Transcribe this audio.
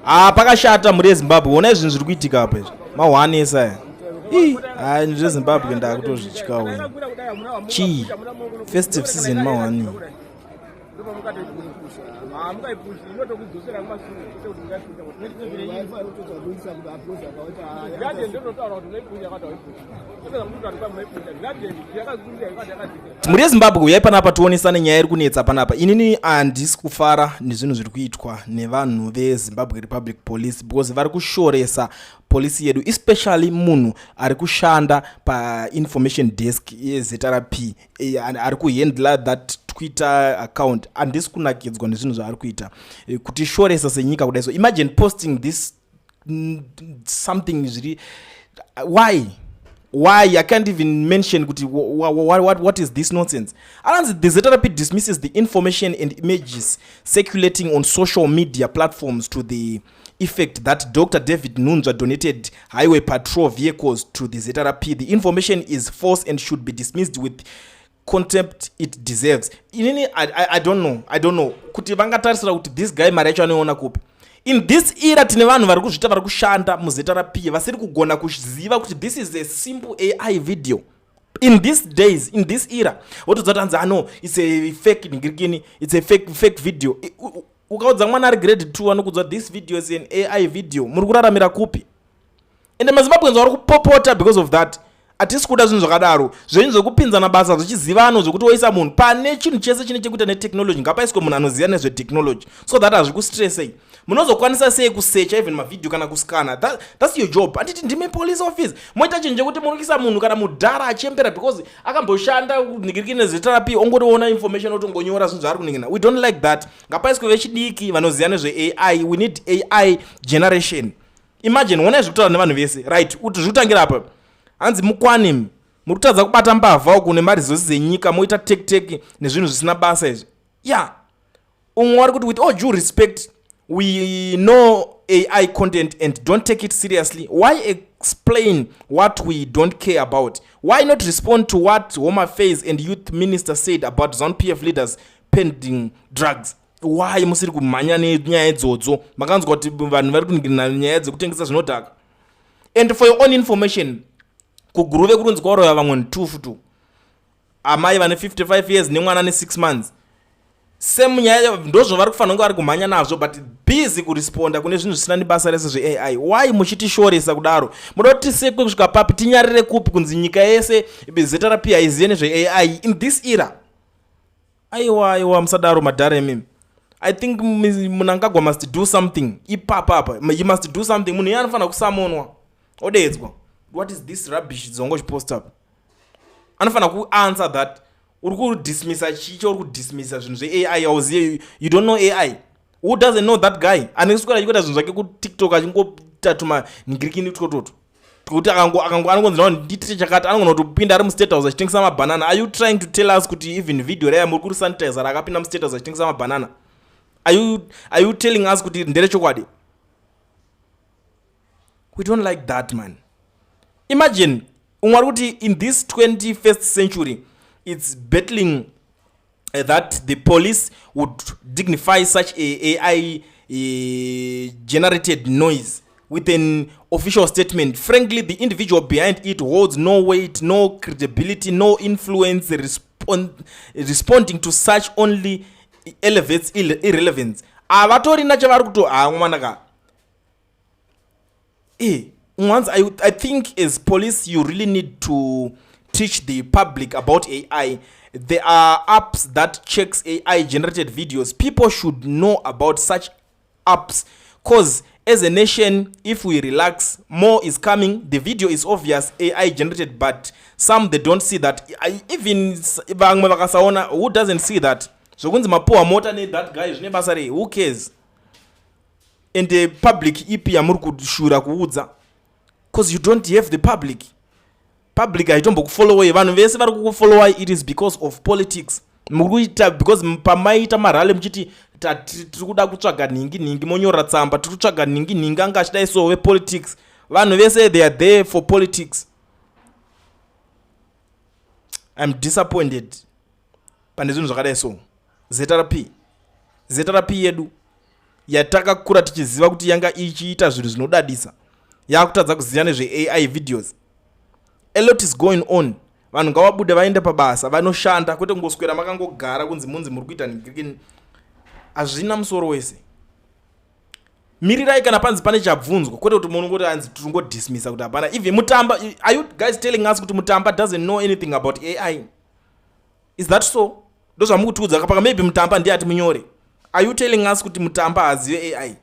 Ah, pakashata, mhuri yeZimbabwe. Onai zvinhu zviri kuitika apa izvi, mahwanesa aya. Ii, hai, zveZimbabwe ndakutozvityawo. Chii, festive season mahwani. Mhuri yeZimbabwe, uyai panapa tionesane nyaya iri kunetsa panapa. Inini handisi kufara nezvinhu zviri kuitwa nevanhu veZimbabwe Republic Police, because vari kushoresa polisi yedu, especially munhu ari kushanda painformation desk yeZRP, ari kuhandla that Twitter account. Handisi kunakidzwa nezvinhu zvaari kuita, kutishoresa senyika kudai. So imagine posting this something zviri, why? I can't even mention kuti what is this nonsense. Ananzi, "The ZRP dismisses the information and images circulating on social media platforms to the effect that Dr David Nhunzva donated highway patrol vehicles to the ZRP. The information is false and should be dismissed with contempt it deserves." Inini I don't know, I don't know kuti vangatarisira kuti this guy mari yacho anoiona kupi. In this era tine vanhu vari kuzviita, vari kushanda muZRP, vasiri kugona kuziva kuti this is a simple AI video. In these days, in this era, wotodza kuti anzi ano, it's a fake ngirikini, it's a fake video. Ukaudza mwana ari grade 2, anokudza this video is an AI video. Muri kuraramira kupi? Ende maZimbabweans vari kupopota because of that. Hatisi kuda zvinhu zvakadaro, zvenyu zvekupinzana basa zvichizivano, zvekuti woisa munhu pane chinhu chese chine chekuita netechnology. Ngapaiswe munhu anoziva nezvetechnology so that hazvikustressei. Munozokwanisa sei kusecha even mavhidhio kana kuskana? That's your job. Handiti ndime police office, moita chinhu chekuti muri kuisa munhu kana mudhara achembera because akamboshanda ningiriki neZRP, ongoriona information, otongonyora zvinhu zvaari kuningina. We don't like that. Ngapaiswe vechidiki vanoziva nezveAI. We need AI generation. Imagine, onai zvekutaura nevanhu vese, right? Kuti zvikutangira apa, hanzi mukwane, muri kutadza kubata mbavha uku nemaresources enyika, moita tektek nezvinhu zvisina basa izvi. Ya, yeah. Umwe wari kuti, "With all due respect, we know AI content and don't take it seriously. Why explain what we don't care about? Why not respond to what Home Affairs and Youth Minister said about ZANU PF leaders peddling drugs?" Why musiri kumhanya nenyaya idzodzo? Makanzwa kuti vanhu vari kuningirina nyaya dzekutengesa zvinodhaka. And for your own information, kuGuruve kurunzi kwaroya vamwe ntufu, amai vane 55 years nemwana ne6 months. Same nyaya, ndozvavari kufanira kunge vari kumhanya nazvo, but busy kuresponda kune zvinhu zvisina nebasa rese zveAI. Why muchitishoresa kudaro? Muda kuti tisekwe kusvika papi? Tinyarire kupi kunzi nyika yese ZRP haizive nezveAI in this era? Aiwa, aiwa, musadaro madhara emimi. I think Mnangagwa must do something ipapa apa. He must do something. Munhu iye anofanira kusamonwa, odedzwa. What is this rubbish dzongochipost up? Anofanira kuanswer that. Uri kudismissa chicho? Uri kudismissa zvinhu zveAI, auzive? You don't know AI? Who doesn't know that guy aneswera achikuita zvinhu zvake kuTikTok, achingoita tumanhingirikini twototo twekuti anongonzi nditite chakati, anogona kutopinda ari muState House achitengesa mabhanana. Are you trying to tell us kuti even video raya muri kurisanitizer, akapinda muState House achitengesa mabhanana? Are you telling us kuti nderechokwadi? We don't like that, man. Imagine, umwe ari kuti, "In this 21st century, it's battling that the police would dignify such a AI generated noise with an official statement. Frankly, the individual behind it holds no weight, no credibility, no influence. Responding to such only elevates irrelevance." Havatorina chavari kuto ha mwanaka. Once I think as police you really need to teach the public about AI. There are apps that checks AI generated videos. People should know about such apps, 'cause as a nation, if we relax, more is coming. The video is obvious AI generated, but some, they don't see that. Even vamwe vakasaona, who doesn't see that? Zvokunzi mapuwa mota nethat guy zvine basa rei? Who cares? And the public ipi yamuri kushura kuudza? Because you don't have the public. Public haitombokufollowei. Vanhu vese vari kukufollowai, it is because of politics. Muri kuita because pamaita marally muchiti tiri kuda kutsvaga nhingi nhingi, monyora tsamba, tiri kutsvaga nhingi nhingi anga achidai. So vepolitics, vanhu vese, they are there for politics. I'm disappointed pane zvinhu zvakadai. So ZRP, ZRP yedu. Yatakakura tichiziva kuti yanga ichiita zvinhu zvinodadisa, yakutadza kuziva nezveAI videos. A lot is going on. Vanhu ngavabude vaende pabasa, vanoshanda, kwete kungoswera makangogara kunzi munzi muri kuita nigirikini. Hazvina musoro wese. Mirirai kana panzi pane chabvunzwa, kwete kuti munongoti anzi tiringodismissa kuti hapana. Even Mutamba, are you guys telling us kuti Mutamba doesn't know anything about AI? Is that so? Ndozvamukutiudza kapaka? Maybe Mutamba ndiye ati munyore. Are you telling us kuti Mutamba hazive AI?